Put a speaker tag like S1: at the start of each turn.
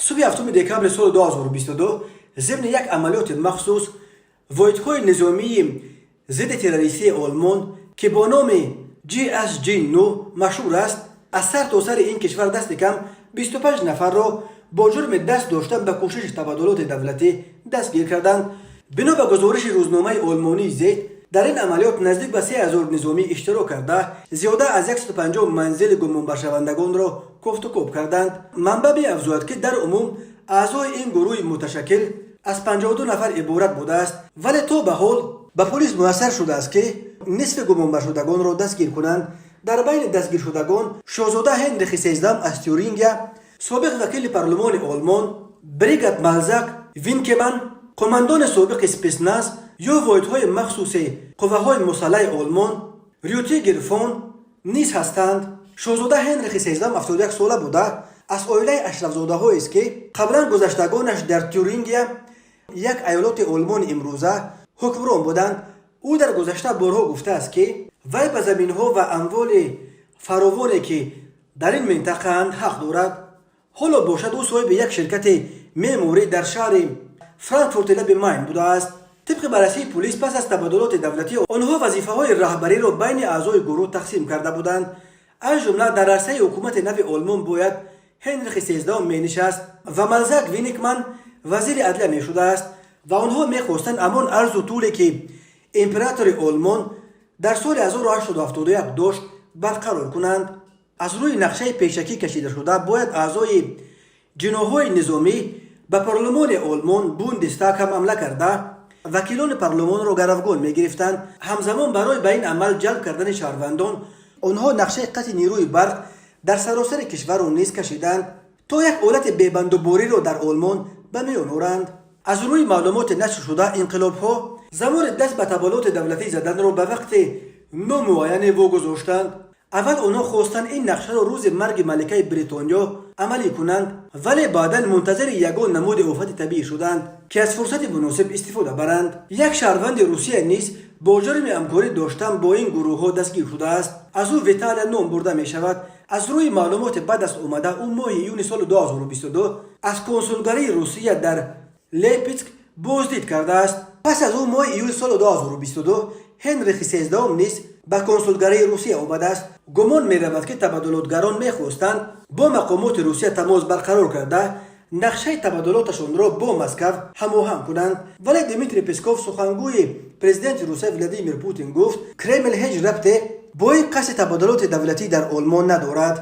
S1: Субҳи 7 декабри соли 2022 зимни як амалиёти махсус воҳидҳои низомии зидди террористии Олмон, ки бо номи GSG 9 машҳур аст, аз сар то сари ин кишвар дасти кам 25 нафарро бо ҷурми даст доштан ба кӯшиши табаддулоти давлатӣ дастгир карданд. Бино ба гузориши рӯзномаи олмонии Зейт, дар ин амалиёт наздик ба 3000 низомӣ иштирок карда, зиёда аз 150 манзили гумонбаршавандагонро кофтукоб карданд. Манбаъ меафзояд, ки дар умум аъзои ин гурӯҳи муташаккил аз 52 нафар иборат будааст, вале то ба ҳол ба полис муяссар шудааст, ки нисфи гумонбаршудагонро дастгир кунанд. Дар байни дастгиршудагон шоҳзода Ҳенрихи Сездаҳум аз Тюрингия, собиқ вакили парлумони Олмон Бригат Малзак Винкеман, қумандони собиқи спецназ ё воҳидҳои махсуси қувваҳои мусаллаҳи Олмон Рютигер Фон низ ҳастанд. Шоҳзода Ҳенрихи Сездаҳум 71 сола буда, аз оилаи ашрафзодаҳоест, ки қаблан гузаштагонаш дар Тюрингия, як аёлоти Олмони имрӯза, ҳукмрон буданд. Ӯ дар гузашта борҳо гуфтааст, ки вай ба заминҳо ва амволи фаровоне, ки дар ин минтақаанд, ҳақ дорад. Ҳоло бошад, ӯ соҳиби як ширкати меъморӣ дар шаҳри Франкфурти лаби Майн будааст. Тибқи баррасии пулис, пас аз табаддулоти давлатӣ онҳо вазифаҳои раҳбариро байни аъзои гурӯҳ тақсим карда буданд. Аз ҷумла дар арсаи ҳукумати нави Олмон бояд Ҳенрихи Сездаҳум менишаст ва Малзак Виникман вазири адлия мешудааст ва онҳо мехостанд ҳамон арзу тӯле, ки императори Олмон дар соли 1871 дошт, барқарор кунанд. Аз рӯи нақшаи пешакӣ кашидашуда, бояд аъзои ҷиноҳҳои низомӣ ба парлумони Олмон, Бундестаг, ҳам ҳамла карда, вакилони парлумонро гаравгон мегирифтанд. Ҳамзамон барои ба ин амал ҷалб кардани шаҳрвандон онҳо нақшаи қатъи нерӯи барқ дар саросари кишварро низ кашиданд, то як ҳолати бебандубориро дар Олмон ба миён оранд. Аз рӯи маълумоти нашршуда, инқилобҳо замони даст ба табаддулоти давлатӣ заданро ба вақти номуайяне вогузоштанд. Аввал онҳо хостанд ин нақшаро рӯзи марги маликаи Бритониё амалӣ кунанд, вале баъдан мунтазири ягон намуди офати табиӣ шуданд, ки аз фурсати муносиб истифода баранд. Як шаҳрванди Русия низ бо ҷурми ҳамкорӣ доштан бо ин гурӯҳҳо дастгир шудааст. Аз ӯ Виталия ном бурда мешавад. Аз рӯи маълумоти ба даст омада, ӯ моҳи июни соли 2022 аз консулгарии Русия дар Лейпитск боздид кардааст. Пас аз ӯ моҳи июли соли 2022 Ҳенрихи Сездаҳум низ ба консулгарии Русия омадааст. Гумон меравад, ки табаддулотгарон мехостанд бо мақомоти Русия тамос барқарор карда, нақшаи табаддулоташонро бо Москав ҳамоҳанг кунанд. Вале Дмитрий Песков, сухангӯи президенти Русия Владимир Путин, гуфт, Кремл ҳеҷ рабте бо ин қасди табаддулоти давлатӣ дар Олмон надорад.